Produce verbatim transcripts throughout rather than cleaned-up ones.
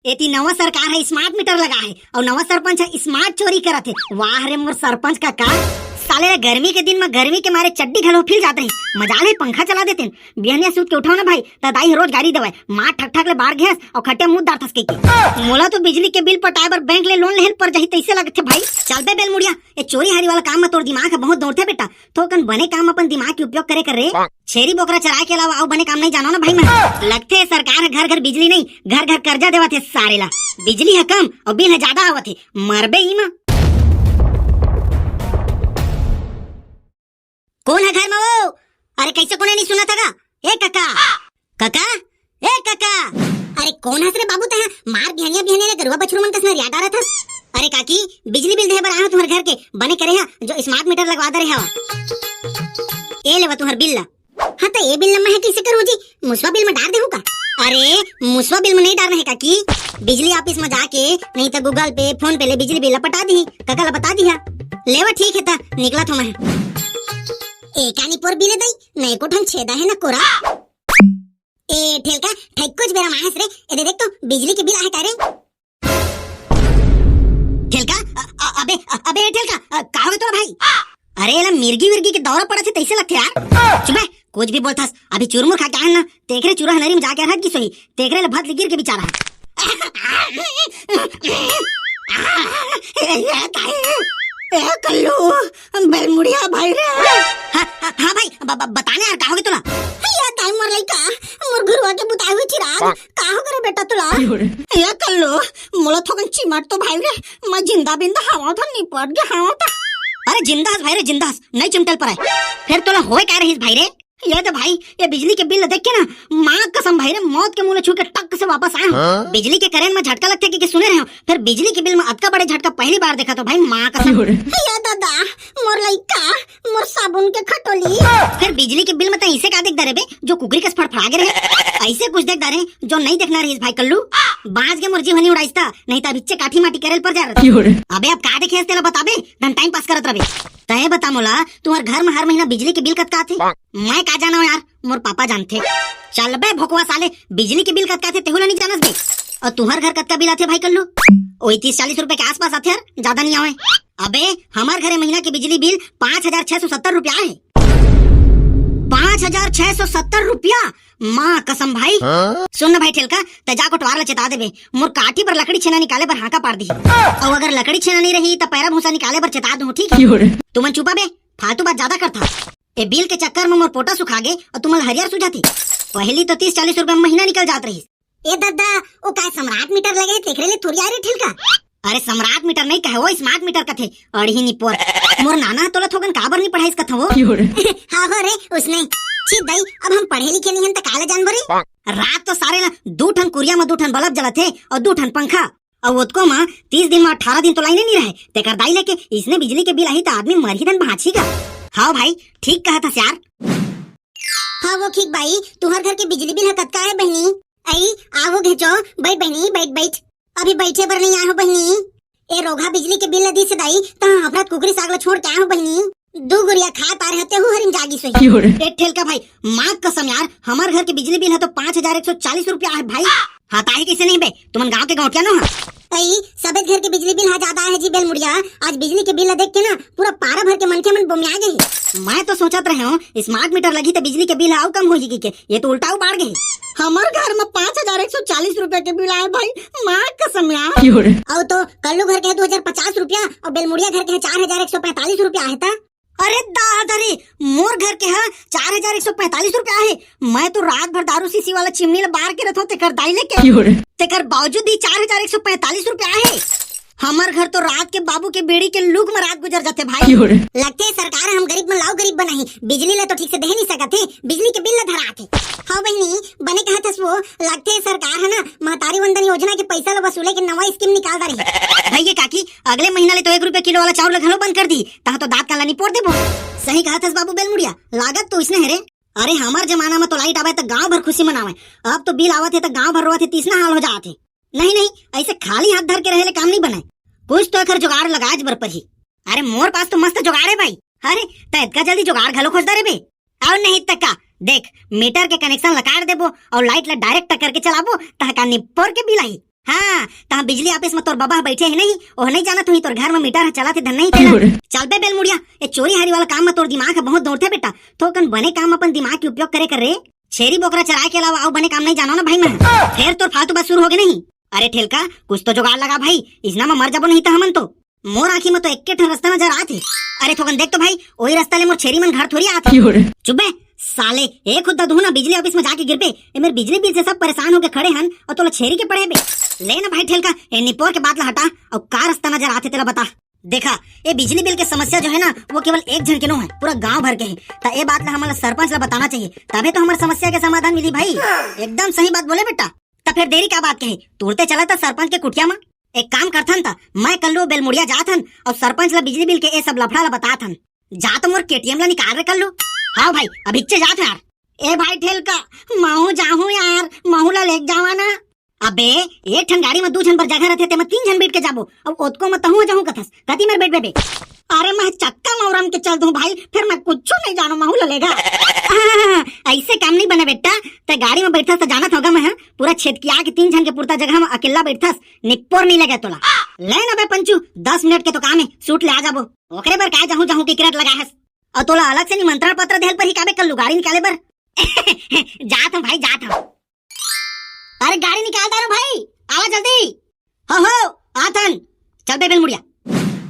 एती नवा सरकार ह smart meter लगा हे अउ नवा सरपंच ह smart चोरी करत हे। वाह रे मोर सरपंच कका, साले ला गर्मी के दिन म गर्मी के मारे चड्डी घलो फील जात रहिस, मजाल हे पंखा चला देतेन। बिहनिया सुत के उठव ना भाई, त दाई ह रोज गारी देवय, मार ठक ठक ले बाढ़ घेस अउ खटिया मुद डारथस कहिके। मोला तो बिजली के बिल पटाए बर बैंक ले लोन लेहे ल पर जाही तइसे लगथे भाई। चल बे बेलमुड़िया, ए चोरी हारी वाला काम म तोर दिमाग ह बहुत दौड़थे बेटा, थोकन बने काम म अपन दिमाग के उपयोग करे कर रे। छेरी बोकरा चराए के अलावा अउ बने काम नइ जानव ना भाई मैं। लगथे सरकार ह घर घर बिजली नइ, घर घर करजा देवत हे सारे ला। बिजली ह कम अउ बिल ह जादा आवत हे, मरबे इमा। कोन ह घर म वो? अरे कइसे कोनो नइ सुनत हे गा? ए कका, कका, ए कका। अरे कोन हस रे बाबू तैं? मार बिहनिया बिहनिया ले गरुवा बछरू मन कस नरिया डारत हस। अरे काकी, बिजली बिल देहे बर आए हंव तुंहर घर के, बने करे हंव जो smart meter लगवा दे रहे हव। ए लेवा तुंहर बिल ला। हाँ त ए बिल ला मैं ह कइसे करहूं जी? मुसवा बिल म डार देहूं का? अरे मुसवा बिल म नइ डारना हे काकी, बिजली office म जाके नहीं त Google Pay, PhonePe ले बिजली बिल ला पटा दिही, कका ला बता दिहा। लेवा ठीक हे त निकलत हंव मैं। ए कानी पोर बिले दई, न एको ठन छेदा हे न कोरा। ए ठेलका, ठेकुच बेरा माहस रे, ए दे देख तो बिजली के बिल आहे का रे? ठेलका, अ-, अ-, अबे, अ-, अबे ठेलका, अ, का होगे तोला भाई? अरे एला मिर्गी विर्गी के दौरा पड़त हे तइसे लगथे यार। चुप बे, कुछ भी बोलथस। अभी चुरमुर खा के आए हन ना, तेकरे चुरा हनरी म जाके रह गिस होही, तेकरे ले भत ले गिर के बेचारा। ए, ए, ए, कल्लू, बेलमुड़िया भाई रे। हाँ, हाँ, हाँ भाई, ब-, ब-, बता ना यार, का होगे तोला? ए दाई मोर लइका, मोर घुरुवा के बुताए हुए चिराग, का होगे रे बेटा तोला? ए कल्लू, मोला थोकन चिमट तो भाई रे, मैं जिंदा बिंदा हवंव त निपट गे हवंव त। अरे जिंदा हस भाई रे, जिंदा हस, नइ चिमटे ल परय। फेर तोला होय का रहिस भाई रे? ए दे भाई, ए बिजली के बिल ल देख के ना, माँ कसम भाई रे, मौत के मुंह ल छू के टक से वापस आए हंव। हाँ? बिजली के करंट म झटका लगथे कहिके सुने रहेंव, फेर बिजली के बिल म अतका बड़े झटका पहली बार देखत हंव भाई, माँ कसम। ए ददा, मोर लइका, मोर साबुन के खटोली। फेर बिजली के बिल म तैं इसे का देख डारे बे, जो कुकरी कस फड़फड़ा गे रहे? अइसे कुछ देख डारे, जो नइ देखना रहिस भाई कल्लू। बांच गे मोर जीव हनी उड़ाइस त, नहीं त अभी इच्चे काठी माटी करे ल पर जा रहत। अबे अब का देखे हस तेला बताबे, धन time pass करत रहबे। तैं बता मोला, तुंहर घर म हर महीना बिजली के बिल कतका आथे? मैं का जानव यार, मोर पापा जानथे। चल बे भोकवा साले, बिजली के बिल कतका आथे तेहू ला नइ जानस बे? अउ तुंहर घर कतका बिल आथे भाई कल्लू? ओही तीस चालीस रुपया के आसपास आथे यार, जादा नइ आवय। अबे हमर घरे महीना के बिजली बिल पाँच हजार छह सौ सत्तर रुपया आहे। पाँच हजार छह सौ सत्तर रुपया? माँ कसम भाई। हाँ? सुन ना भाई ठेलका, तैं जा कोटवार ला चेता देबे, मोर काठी बर लकड़ी छेना निकाले बर हांका पार दिही। अउ अगर लकड़ी छेना नइ रही त पैरा भूसा निकाले बर चेता दूं, ठीक हे? तुमन चुपा बे, फालतू बात जादा करथा। ए बिल के चक्कर म मोर पोटा सुखा गे अउ तुमन हरियर सुझाथे। पहली तो तीस चालीस रुपया महीना निकल जात रहिस। ए ददा, ओ काय सम्राट मीटर लगे हे, तेकरे ले थोड़ी आय रे ठेलका? अरे सम्राट मीटर नइ कहे, ओ smart meter कथे, अड़ही निपोर। मोर नाना ह तोला थोकन काबर नइ पढ़ाइस कथंव ओ? हाँ हो रे, उसने। छी दई, अब हम पढ़े लिखे नइ हन त काला जानबो रे? रात तो सारे ला दू ठन कुरिया म दू ठन बल्ब जलत हे अउ दू ठन पंखा। अउ ओतको म तीस दिन म अठारह दिन तो लाइने नइ रहे, तेकर दाई लेके इसने बिजली के बिल आही त आदमी मरही धन बांचही गा। हाँ भाई, ठीक कहत हस यार। हाँ वो ठीक बाई, तुंहर घर के बिजली बिल ह कतका आय बहिनी? अई, आ वो घेचो, बइठ बहिनी, बइठ, बइठ। अभी बइठे बर नइ आय हंव बहिनी। ए रोगहा बिजली के बिल ल दिस हे दाई, त हफरत कुकरी साग ल छोड़ के आय हंव बहिनी। दू गुरिया खाय पारे हंव तेहू हरिन जागिस होही। ए ठेलका भाई, माँ कसम यार, हमर घर के बिजली बिल ह तो पाँच हजार एक सौ चालीस रुपया आहे भाई। हाँ, ताही कइसे नइ बे, तुमन गांव के गौंटिया नो हा। अई, सबे घर के बिजली बिल ह जादा आहे जी बेलमुड़िया। आज बिजली के बिल ल देख के ना पूरा पारा भर के मनखे मन बोमिया गे हे। मैं तो सोचत रहेंव smart meter लगही त बिजली के बिल ह अउ कम होही कहिके, ए तो उल्टा अउ बाढ़ गे हे। हमर घर म पाँच हजार एक सौ चालीस रुपया के बिल आय भाई, माँ कसम यार। अउ तो कल्लू घर के ह दू हजार पचास रुपया अउ बेलमुड़िया घर के ह चार हजार एक सौ पैंतालीस रुपया आहे त। अरे दादा रे, मोर घर के ह चार हजार एक सौ पैंतालीस रुपया आहे। मैं तो रात भर दारू शीशी वाला चिमनी ल बार के रथंव तेकर दाई लेके। तेकर बावजूद भी चार हजार एक सौ पैंतालीस रुपया आहे। हमर घर तो रात के बाबू के बीड़ी के लूक म रात गुजर जाथे भाई। लगथे सरकार ह हम गरीब मन ल अउ गरीब बनाही, बिजली ल तो ठीक से देहे नइ सकत हे, बिजली के बिल ल धरात हे। हाँ बहिनी, बने कहत हस वो, लगथे सरकार ह ना महतारी वंदन योजना के पइसा ल वसूले के नवा scheme निकाल डारे हे। भइया काकी, अगले महीना ले तो एक रुपया किलो वाला चाउर ल घलो बंद कर दिही, तहां तो दांत कान ल निपोर देबो। सही कहत हस बाबू बेलमुड़िया, लागत तो इसने हे रे। अरे हमर जमाना म तो लाइट आवय त गांव भर खुशी मनावय, अब तो बिल आवत हे त गांव भर रोवत हे, तइसना हाल हो जात हे। नहीं नहीं, अइसे खाली हाथ धर के रहे ले काम नइ बनय, कुछ तो एकर जुगाड़ लगाएच बर परही। अरे मोर पास तो मस्त जुगाड़ हे भाई। अरे त एतका जल्दी जुगाड़ घलो खोज डारे बे। अउ नहीं त का, देख मीटर के connection ल काट देबो अउ लाइट ल direct करके चलाबो, तहां का निपोर के बिल आही। हाँ, तहाँ बिजली ऑफिस में तोर बाबा ह बैठे हे नहीं, ओह नहीं जानत होही तोर घर में मीटर ह चलत हे धन नहीं तेला। चल बे बेलमुड़िया, ये चोरी हारी वाला काम में तोर दिमाग ह बहुत दौड़थे बेटा। थोकन बने काम में अपन दिमाग के उपयोग करे कर रे। छेरी बोकरा चराए के अलावा अउ बने काम नहीं जानो ना भाई मैं। फेर तोर फालतू बात शुरू होगे नहीं। अरे ठेलका, कुछ तो जुगाड़ लगा भाई, इसना में मर जाबो नहीं त हमन तो। मोर आँखी में तो एक्के ठन रास्ता नजर आत हे। अरे थोकन देख तो भाई, ओही रास्ता ले मोर छेरी मन घर थोड़ी आत हे। चुप बे साले, ए खुद ददहू ना बिजली ऑफिस में जाके गिरबे। ए मेर बिजली बिल से सब परेशान होके खड़े हन अउ तोला छेरी के पड़े बे। ले ना भाई ठेलका, ए निपोर के बात ला हटा, अउ का रास्ता नजर आत हे तेला बता। देखा, ए बिजली बिल के समस्या जो है ना, वो केवल एक झन के नो है, पूरा गांव भर के है। त ए बात ला हमन ला सरपंच ला बताना चाहिए, तभे तो हमर समस्या के समाधान मिली भाई। एकदम सही बात बोले बेटा। त फिर देरी का बात के हे, तुरते चला त सरपंच के कुटिया मा। एक काम करथन त, मैं कल्लू बेलमुड़िया जात हन अउ सरपंच ला बिजली बिल के ए सब लफड़ा ला बतात हन। जा तो मोर केटीएम ला निकाल रे कल्लू। हाँ भाई, अभिच्चे जात हन यार। ए भाई ठेलका, महू जाहूं यार, महू ला लेके जावा ना। अबे, एक ठन गाड़ी में दू झन बर जगह रथे, तेमा तीन झन बैठ के जाबो। अब ओतको में तहूं जाहूं कथस, कति मेर बैठ बे? अरे मैं चक्का मौरम के चल दूं भाई, फिर मैं कुछ नहीं जानू, महू ला लेगा। ऐसे काम नहीं बने बेटा, ते गाड़ी में बैठस त जानत होगा मैं, हाँ? पूरा छेदकिया के तीन झन के पुरता जगह में अकेला बैठस, निपोर नहीं लगे तोला। ले ना बे पंचू, दस मिनट के तो काम है, सूट ले आ जाबो। ओकरे बर काय जाहूं जाहूं के किरट लगा हस? अउ तोला अलग से निमंत्रण पत्र देहल परही काबे कल्लू गाड़ी निकाले बर? जात हूं भाई, जात हूं। अरे गाड़ी निकाल दारू भाई, आवा जल्दी। हो हो, आथन। चल बे बेलमुड़िया।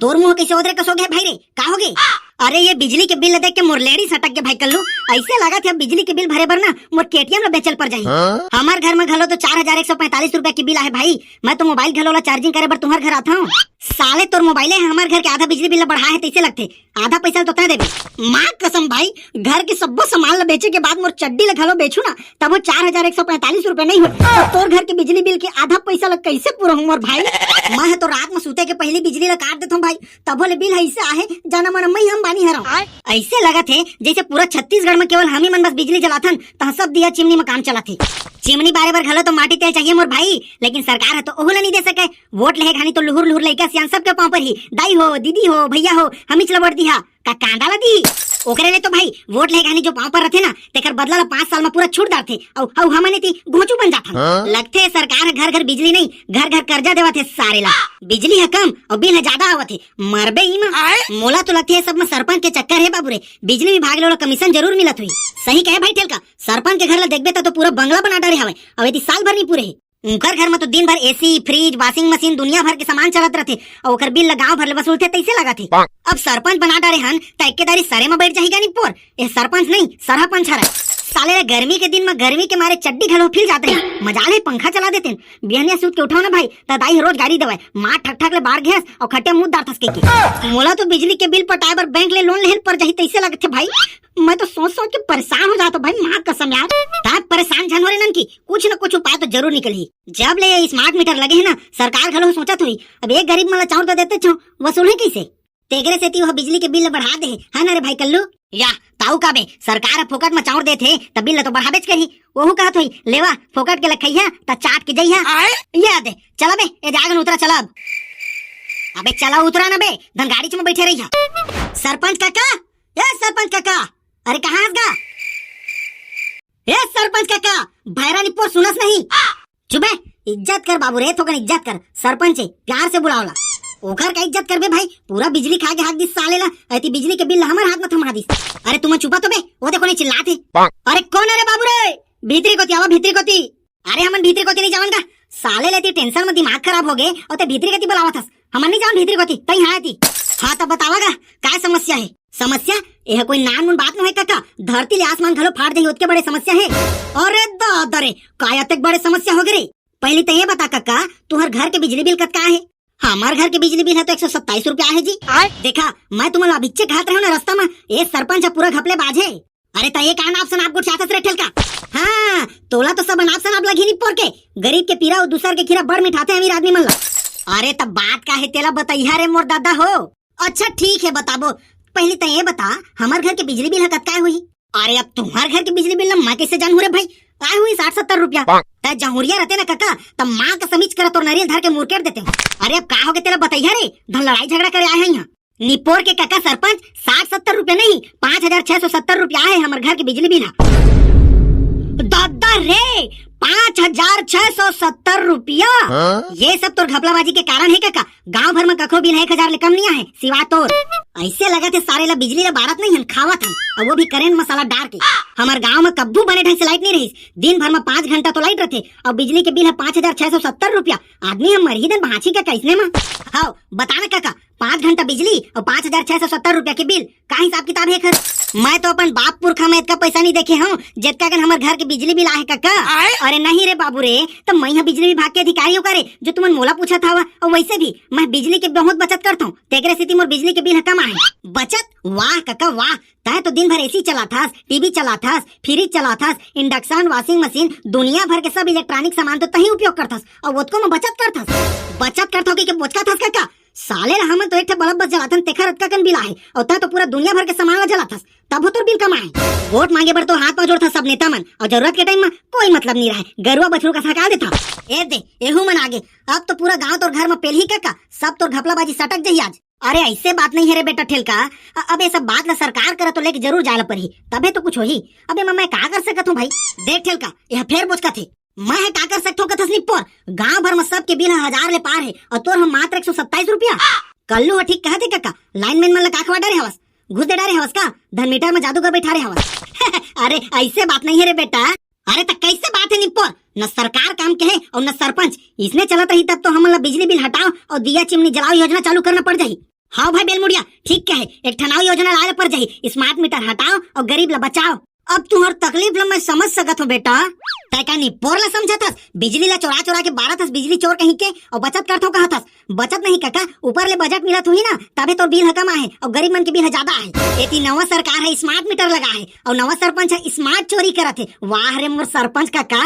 तोर मुंह कैसे ओदरे कस होगे भाई रे, का होगे? अरे ये बिजली के बिल देख के मोर लेड़ी सटक गे भाई कल्लू। ऐसे लागथे अब बिजली के बिल भरे बर ना मोर केटीएम ला बेचल पर जाही। हाँ? हमार घर में घलो तो चार हजार एक सौ पैंतालीस रुपया के बिल आहे भाई। मैं तो मोबाइल घलो ला चार्जिंग करे बर तुम्हार घर आता हूँ। साले तोर मोबाइले है हमार घर के आधा बिजली बिल ला बढ़ा है, तैसे लगथे। आधा पैसा तो तय देबे। माँ कसम भाई, घर के सब्बो सामान ला बेचे के बाद मोर चड्डी ला घलो बेचू ना, तब वो चार हजार एक सौ पैंतालीस रुपया नहीं हो। तो तोर घर के बिजली बिल के आधा पैसा ला कैसे पूरा हूँ मोर भाई? मैं तो रात में सूते के पहले बिजली ला काट देता हूँ भाई, तभो ले बिल ऐसे आहे, जाना मन मैं हम बानी हरम। ऐसे लगत है जैसे पूरा छत्तीसगढ़ में केवल हम ही मन बस बिजली जलाथन, तहाँ सब दिया चिमनी में काम चलाथे। चिमनी बारे बर घलो तो माटी तेल चाहिए मोर भाई, लेकिन सरकार है तो ओहू ला नहीं दे सके। वोट लेहे घानी तो लुहुर लुहुर लइका सियान सबके पाँव पर ही, दाई हो, दीदी हो, भैया हो, हमीच ला वोट दिहा, का कांदा ला दी? ओकरे ले तो भाई वोट लेहे घानी जो पाँव पर रथे ना, तेकर बदला ला पाँच साल में पूरा छूट डारथे। अउ अउ हमन एती घोंचू बन जाथन। हाँ? लगथे सरकार ह घर घर बिजली नहीं, घर घर कर्जा देवत हे सारे ला। बिजली ह कम अउ बिल ह ज्यादा आवत हे, मरबे ई मा। मोला तो लगथे ये सब में सरपंच के चक्कर हे बाबू रे। बिजली विभाग ले ओला कमीशन जरूर मिलत हुई। सही कहे भाई ठेलका, सरपंच के घर ला देखबे त तो पूरा बंगला बना डारे हवय। अउ एती साल भर नहीं पूरे हे। उंकर घर में तो दिन भर एसी, फ्रिज, वॉशिंग मशीन, दुनिया भर के सामान चलत रथे, अउ ओकर बिल ला गांव भर ले वसूलथे, तैसे लगत हे। अब सरपंच बना डारे हन, त एक्केदारी सरे में बैठ जाही का निपोर? ये सरपंच नहीं, सरहा पंच हरय। साले ला गर्मी के दिन में गर्मी के मारे चड्डी घलो फिल जात रही, मजाल है पंखा चला देतेन। बिहनिया सूत के उठाओ ना भाई, त दाई रोज गारी देवय, माँ ठक ठक ले बाहर घेस अउ खटिया मुंह दारथस कहिके। मोला तो बिजली के बिल पटाए बर बैंक ले लोन लेहल पर जाही, तैसे लगथे भाई। मैं तो सोच सोच के परेशान हो जाता भाई, माँ कसम यार। ता परेशान झन हो रे ननकी, कुछ न कुछ उपाय तो जरूर निकलही। जब ले ये स्मार्ट मीटर लगे है ना, सरकार घलो सोचत हुई, अब एक गरीब मन ला चाउर तो देते छो, वसूलही कैसे? तेकरे सेती वह बिजली के बिल ला बढ़ा दे है, है ना रे भाई कल्लू? या, ताऊ का बे, सरकार ह फोकट में चाउर देत हे, त बिल ला तो बढ़ाबेच करही। वहू कहत होई, लेवा, फोकट के ला खइहा, त चाट के जइहा। आय? ये दे, चला बे, ए जागन उतरा, चला अब। अबे चला उतरा ना बे, धन गाड़ी में बैठे रहिहा। सरपंच काका, ए सरपंच काका, अरे कहाँ हस गा? ए सरपंच काका, भैरा निपोर सुनस नहीं? चुप बे, इज्जत कर बाबू रे, थोकन इज्जत कर। सरपंच है, प्यार से बुलावला। ओकर का इज्जत करबे भाई, पूरा बिजली खा के हाथ दिस साले ला। ऐती बिजली के बिल ला हमर हाथ में थमा दिस। अरे तुम चुपा तो बे, वो देखो नहीं चिल्लात हे। अरे कौन है रे बाबू रे? भीतरी कोती आवा, भीतरी कोती। अरे हमन भीतरी कोती नहीं जावन का? साले लेती टेंशन में दिमाग खराब हो गए और ते भीतरी कोती बुलावत हस। हमन नहीं जावन भीतरी कोती, तई हाँ एती। हाँ तब बतावा गा, काय समस्या है? समस्या? यह कोई नानमुन बात नहीं है काका, धरती ले आसमान घलो फाट जाही, ओतके बड़े समस्या है। अरे दादा रे, काय अतेक बड़े समस्या हो गए रे? पहली तो ये बता काका, तुहर घर के बिजली बिल कतका आहे? हमार घर के बिजली बिल है तो एक सौ सत्ताईस रुपया आहे जी। आय? देखा, मैं तुम्हारा अभिच्चे कहत रहे ना रास्ता में, ये सरपंच है पूरा घपले बाज है। अरे त ये का नाप सनाप गोठियाथस रे ठेलका? हाँ, तोला तो सब नाप सनाप लगी निपोर के। गरीब के पीरा अउ दूसर के खीरा बड़ मिठाथे अमीर आदमी मन ला। अरे त बात का है तेला बतैहा रे मोर दादा हो। अच्छा ठीक है बताबो, पहले त ये बता हमार घर के बिजली बिल ह कतका होही? अरे अब तुम्हार घर के बिजली बिल ला मैं कैसे जानहूँ रे भाई? आए हुई साठ सत्तर रुपया। तै जहुरिया रहते ना काका, तब माँ का समीच करा तोर नरियल धर के मुरकेट देते। अरे अब का हो गए तेला बतैहा रे, धन लड़ाई झगड़ा करे आए हैं यहाँ। निपोर के काका सरपंच, साठ सत्तर रुपया नहीं, पाँच हजार छह सौ सत्तर रुपया है हमार घर के बिजली बिल हा। दादा रे, पाँच हजार छह सौ सत्तर रुपया। हाँ? ये सब तोर घपलाबाजी के कारण हे कका। गांव भर में कखरो बिल एक हजार ले कम नहीं आहे, सिवा तोर। ऐसे लगत हे सारे ला बिजली ला बारत नहीं हन, खावत हन, और वो भी करंट मसाला डार के। हमर गांव में कब्बू बने ढंग से लाइट नहीं रहिस, दिन भर में पाँच घंटा तो लाइट रहथे, और बिजली के बिल है पाँच हजार छह सौ सत्तर रुपया। आदमी हम मरही देन भांची के कैसने में। हाव, बताना कका, पाँच घंटा बिजली और पाँच हजार छह सौ सत्तर रुपया के बिल, का हिसाब किताब हे एखर? मैं तो अपन बाप पुरखा में इतका पैसा नहीं देखे हूँ, जितका कन हमर घर के बिजली बिल आहे कका। आय? अरे नहीं रे बाबू रे, त मैं ह बिजली विभाग के अधिकारी हूँ का रे, जो तुमन मोला पूछत हवा। और वैसे भी मैं बिजली के बहुत बचत करता हूँ, तेकरे सेती मोर बिजली के बिल ह कम आहे। बचत? वाह कका वाह, तय तो दिन भर एसी चलाथस, टीवी चलाथस, फ्रिज चलाथस, इंडक्शन, वॉशिंग मशीन, दुनिया भर के सब इलेक्ट्रॉनिक सामान तो तही उपयोग करथस, और ओतको में बचत करथस। बचत करथो के, के बोचका थस कका? साले ला हमन तो एक ठे बल्ब बस जलाथन, तेखर अतका कन बिल आहे, और तय तो पूरा दुनिया भर के सामान ला जलाथस, तब हो तोर बिल कम आहे। वोट मांगे बर तो हाथ पांव जोड़थस सब नेता मन, और जरूरत के टाइम में कोई मतलब नहीं रहे, गरुआ बछरू का हका देथा। ए दे, एहू मन आगे, अब तो पूरा गांव तोर घर में पेलही कका, सब तोर घपलाबाजी सटक जही आज। अरे ऐसे बात नहीं है रे बेटा ठेलका, अ-, अब ये सब बात ला सरकार करा तो लेके जरूर जाए ला पड़ही, तबे तो कुछ होही। अबे मैं, मैं का कर सकत हूँ भाई? देख ठेलका, यह फेर बोचका थे। मैं ह का कर सकथों कथस निपोर? गांव भर में सबके बिल ह हजार ले पार है और तोर हम मात्र एक सौ सत्ताईस रुपया। कल्लू ह ठीक कहत हे कका, लाइनमैन मन ला का खवा डारे हवस? घुस दे डारे हवस का? धन मीटर में जादूगर बैठा रहे हवस। अरे ऐसे बात नहीं है रे बेटा। अरे त कैसे बात है निपोर? न सरकार काम के है और न सरपंच। इसने चलत रही तब तो हमन ला बिजली बिल हटाओ और दिया चिमनी जलाओ योजना चालू करना पड़ जाही। हाँ भाई बेलमुड़िया, ठीक कहे, एक ठन अउ योजना लाए ला पड़ जाही, स्मार्ट मीटर हटाओ और गरीब ला बचाओ। अब तुहर तकलीफ ला मैं समझ सकत हूँ बेटा। तै का निपोर ला समझत हस? बिजली ला चोरा चोरा के बारत हस, बिजली चोर कहीं के, और बचत करथो कहत हस। बचत नहीं कका, ऊपर ले बजट मिलत हुई ना, तबे तोर बिल ह कम आहे और गरीब मन के बिल ह ज्यादा आहे। एती नवा सरकार है स्मार्ट मीटर लगा है और नवा सरपंच है स्मार्ट चोरी करत है। वाह रे मोर सरपंच कका।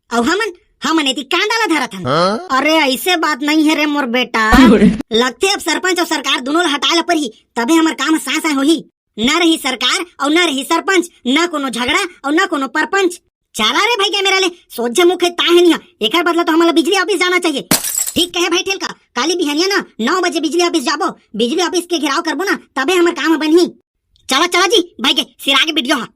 अउ हमन, हमन एती कांदा ला धरत हन। हाँ? अरे ऐसे बात नहीं है रे मोर बेटा। क्यों रे? लगथे अब सरपंच और सरकार दोनों ला हटाए ला परही, तबे हमर काम साय साय होही। न रही सरकार और न रही सरपंच, न कोनो झगड़ा और न कोनो परपंच। चला रे भाई, के मेरा ले सोझे मुंह खेत ताहे नहीं है। एकर बदला तो हमला बिजली ऑफिस जाना चाहिए। ठीक कहे भाई ठेलका, काली बिहनिया ना नौ बजे बिजली ऑफिस जाबो, बिजली ऑफिस के घेराव करबो ना, तबे हमर काम ह बनही। चला चला जी भाई के सिरा के वीडियो हा।